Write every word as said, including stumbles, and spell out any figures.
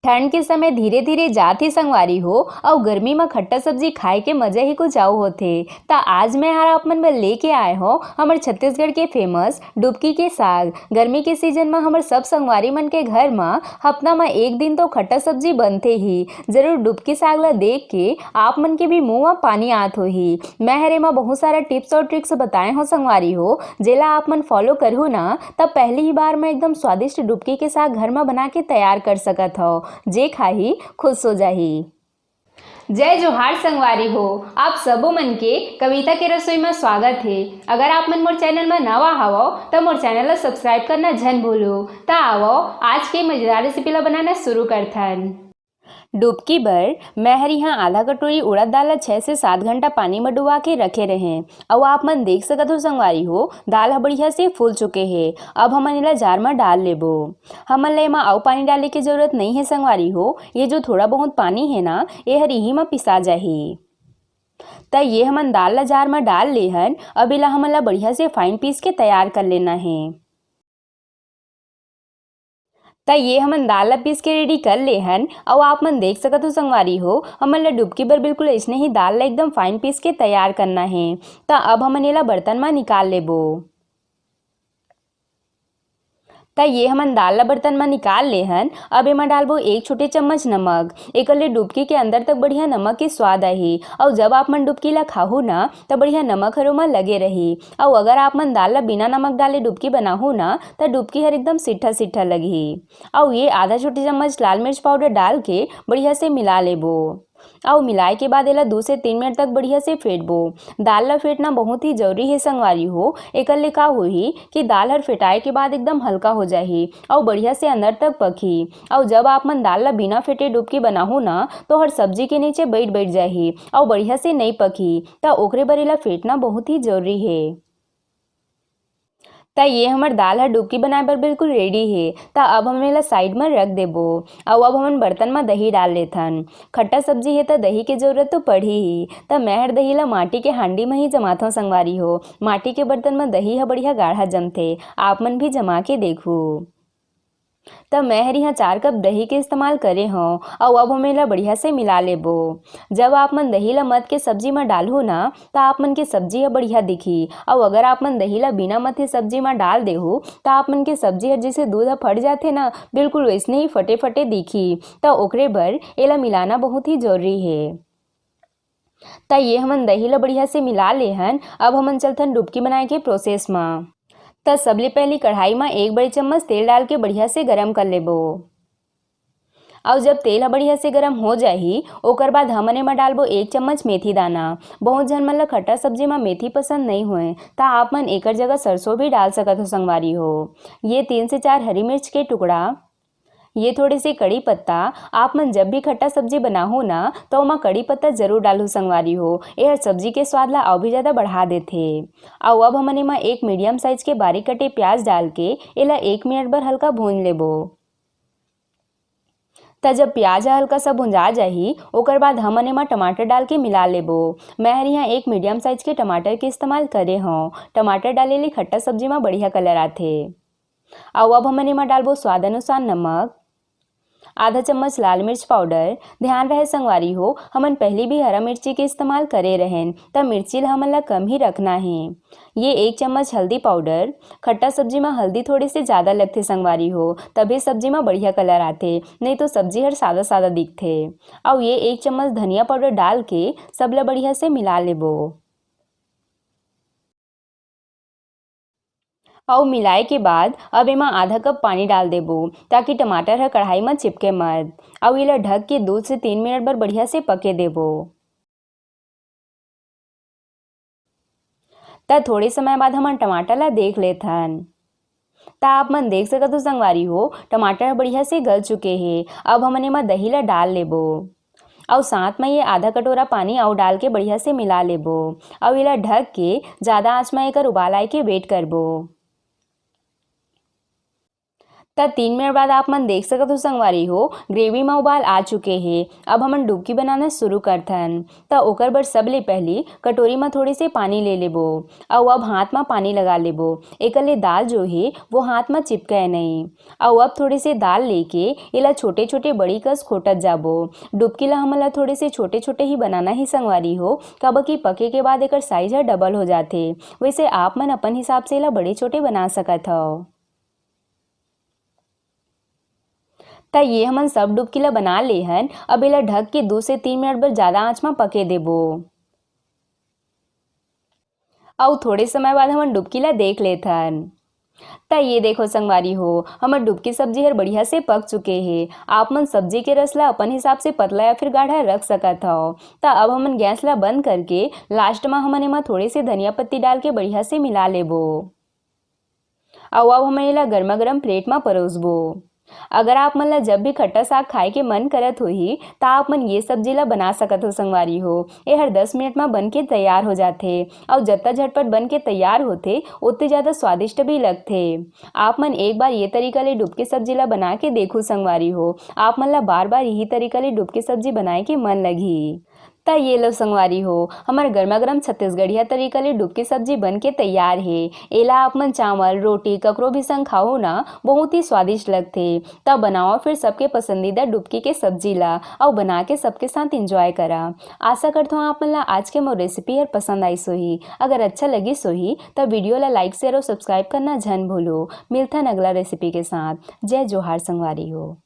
ठंड के समय धीरे-धीरे जात ही संगवारी हो, अउ गर्मी म खट्टा सब्जी खाए के मजा ही कुछ अउ होथे। त आज मैं हर आप मन बर लेके आए हों हमर छत्तीसगढ़ के famous डुबकी के साग। गर्मी के season म हमर सब संगवारी मन के घर म हफ्ता म एक दिन तो खट्टा सब्जी बनथे ही। जरूर डुबकी साग ला देख के आप मन के भी मुंह म पानी आत होही। मैं हर एमा बहुत सारा tips और tricks बताए हों संगवारी हो, जेला आप मन follow करहू ना, तब पहली ही बार म एकदम स्वादिष्ट डुबकी के साग घर म बना के तैयार कर सकत हव। जे खाही, खुश हो जाही। जय जोहार संगवारी हो, आप सबो मन के कविता के रसोई म स्वागत हे। अगर आप मन मोर channel म नवा हवव, त मोर channel ला subscribe करना झन भूलू। त आवव, आज के मजेदार recipe ला बनाना शुरू करथन। डुबकी बर मैं हर इहाँ आधा कटोरी उड़द दाल ला छह से सात घंटा पानी म डुबा के रखे रहें। अउ आप मन देख सकत हो संगवारी हो, दाल ह बढ़िया से फूल चुके हे। अब हमन एला jar म डाल लेबो। हमन ला एमा अउ पानी डाले के जरूरत नइ हे संगवारी हो, ये जो थोड़ा बहुत पानी हे ना, ये हर इही म पिसा जाही। त ये हमन दाल ला jar म डाल ले हन। अब एला हमन ला बढ़िया से fine पीस के तैयार कर लेना हे। त ये हमन दाल ला पीस के ready कर ले हन। अउ आप मन देख सकत हो संगवारी हो, हमन ला डुबकी बर बिल्कुल अइसने ही दाल ला एकदम fine पीस के तैयार करना हे। त अब हमन एला बर्तन म निकाल लेबो। त ये हमन दाल ला बर्तन म निकाल ले हन। अब एमा डालबो एक छोटे चम्मच नमक। एकर ले डुबकी के अंदर तक बढ़िया नमक के स्वाद आही। अउ जब आप मन डुबकी ला खाहू ना, त बढ़िया नमक हर ओमा लगे रही। अउ अगर आप मन दाल ला बिना नमक डाले डुबकी बनाहू ना, त डुबकी हर एकदम सिट्ठा सिट्ठा लगही। अउ ये आधा छोटे चम्मच लाल मिर्च powder डाल के बढ़िया से मिला लेबो। अउ मिलाए के बाद एला दू से तीन मिनट तक बढ़िया से फेंटबो। दाल ला फेंटना बहुत ही जरूरी हे संगवारी हो। एकर ले का होही कि दाल हर फेंटाए के बाद एकदम हल्का हो जाही अउ बढ़िया से अंदर तक पकही। अउ जब आप मन दाल ला बिना फेंटे डुबकी बनाहू ना, तो हर सब्जी के नीचे बैठ बैठ जाही अउ बढ़िया से नइ पकही। त ओकरे बर एला फेंटना बहुत ही जरूरी हे। त ये हमर दाल ह डुबकी बनाए बर बिल्कुल ready हे। त अब हम एला side म रख देबो। अउ अब हमन बर्तन म दही डाल लेथन। खट्टा सब्जी हे त दही के जरूरत तो पड़ही ही। त मैं हर दही ला माटी के हांडी म ही जमाथों संगवारी हो। माटी के बर्तन म दही ह बढ़िया गाढ़ा जमथे। आप मन भी जमा के देखहू। त मैं हर इहाँ चार कप दही के इस्तेमाल करे हौं, अउ अब हम एला बढ़िया से मिला लेबो। जब आप मन दही ला मथ के सब्जी म डालहू ना, त आप मन के सब्जी ह बढ़िया दिखही। अउ अगर आप मन दही ला बिना मथे सब्जी म डाल देहू, त आप मन के सब्जी ह जइसे दूध ह फट जाथे ना, बिल्कुल वइसने ही फटे-फटे दिखही। त ओकरे बर एला मिलाना बहुत ही जरूरी हे। त ये हमन दही ला बढ़िया से मिला ले हन। अब हमन चलथन डुबकी बनाए के process म। त सबले पहली कढ़ाई म एक बड़े चम्मच तेल डाल के बढ़िया से गरम कर लेबो। अउ जब तेल ह बढ़िया से गरम हो जाही, ओकर बाद हमन एमा डालबो एक चम्मच मेथी दाना। बहुत झन मन ल खट्टा सब्जी म मेथी पसंद नइ होय, त आप मन एकर जगह सरसों भी डाल सकत हो संगवारी हो। ये तीन से चार हरी मिर्च के टुकड़ा, ये थोड़े से कड़ी पत्ता। आप मन जब भी खट्टा सब्जी बनाहू ना, त ओमा कड़ी पत्ता जरूर डालहू संगवारी हो। एहर सब्जी के स्वाद ला अउ भी ज्यादा बढ़ा देथे। अउ अब हमन एमा एक medium size के बारीक कटे प्याज डाल के एला एक मिनट बर हल्का भूंज लेबो। त जब प्याज ह हल्का सा भुंजा जाही, ओकर बाद हमन एमा टमाटर डाल के मिला लेबो। मैं हर इहाँ एक medium size के टमाटर के इस्तेमाल करे हौं। टमाटर डाले ले खट्टा सब्जी म बढ़िया colour आथे। अउ अब हमन एमा डालबो स्वाद अनुसार नमक, आधा चम्मच लाल मिर्च powder। ध्यान रहे संगवारी हो, हमन पहली भी हरा मिर्ची के इस्तेमाल करे रहेन, त मिर्ची ला हमन ला कम ही रखना हे। ये एक चम्मच हल्दी powder। खट्टा सब्जी म हल्दी थोड़े से ज्यादा लगथे संगवारी हो, तभे सब्जी म बढ़िया colour आथे, नइ तो सब्जी हर सादा-सादा दिखथे। अउ ये एक चम्मच धनिया powder डाल के सब ला बढ़िया से मिला लेबो। अउ मिलाए के बाद अब एमा आधा कप पानी डाल देबो, ताकि टमाटर ह कढ़ाई म चिपके मत। अउ एला ढक के दो से तीन मिनट बर बढ़िया से पके देबो। त थोड़े समय बाद हमन टमाटर ला देख लेथन। त आप मन देख सकत हो संगवारी हो, टमाटर ह बढ़िया से गल चुके हे। अब हमन एमा दही ला डाल लेबो, अउ साथ म ये आधा कटोरा पानी अउ डाल के बढ़िया से मिला लेबो, अउ एला ढक के ज्यादा आंच म एकर उबाल आए के wait करबो। त तीन मिनट बाद आप मन देख सकत हो संगवारी हो, ग्रेवी म उबाल आ चुके हे। अब हमन डुबकी बनाना शुरू करथन। त ओकर बर सबले पहली कटोरी म थोड़े से पानी ले लेबो, अउ अब हाथ म पानी लगा लेबो। एकर ले दाल जो हे, वो हाथ म चिपके नहीं। अउ अब थोड़े से दाल लेके एला छोटे-छोटे बड़ी कस खोटत जाबो। डुबकी ला हमन ला थोड़े से छोटे-छोटे ही बनाना ही संगवारी हो, काबर कि पके के बाद एकर साइज ह डबल हो जाथे। वैसे आप मन अपन हिसाब से एला बड़े-छोटे बना सकत हव। त ये हमन सब डुबकी ला बना ले हन। अब एला ढक के दू से तीन मिनट बर ज्यादा आंच म पके देबो। अउ थोड़े समय बाद हमन डुबकी ला देख लेथन। त ये देखो संगवारी हो, हमर डुबकी सब्जी हर बढ़िया से पक चुके हे। आप मन सब्जी के रस ला अपन हिसाब से पतला या फिर गाढ़ा रख सकत हव। त अब हमन गैस ला बंद करके लास्ट म हमन एमा थोड़े से धनिया पत्ती डाल के बढ़िया से मिला लेबो। अउ अब हमन एला गरमा गरम प्लेट म परोसबो। अगर आप मन ला जब भी खट्टा साग खाए के मन करत होही, त आप मन ये सब्जी ला बना सकत हो संगवारी हो। एहर दस मिनट म बन के तैयार हो जाथे। अउ जत्ता झटपट बन के तैयार होथे, ओत्ते ज्यादा स्वादिष्ट भी लगथे। आप मन एक बार ये तरीका ले डुबकी सब्जी ला बना के देखू संगवारी हो। आप मन ला बार-बार यही तरीका ले डुबकी सब्जी बनाए के मन लगही। त ये लो संगवारी हो, हमर गरमा गरम छत्तीसगढ़िया तरीका ले डुबकी सब्जी बन के तैयार हे। एला आप मन चावल, रोटी, ककरो भी संग खाहू ना, बहुत ही स्वादिष्ट लगथे। त बनाओ फिर सबके पसंदीदा डुबकी के सब्जी ला, अउ बना के सबके साथ एंजॉय करा। आशा करथों आप मन ला आज के मोर रेसिपी हर पसंद आइस होही। अगर अच्छा लगिस होही, त वीडियो ला लाइक, शेयर अउ सब्सक्राइब करना झन भूलो। मिलथन अगला रेसिपी के साथ। जय जोहार संगवारी हो।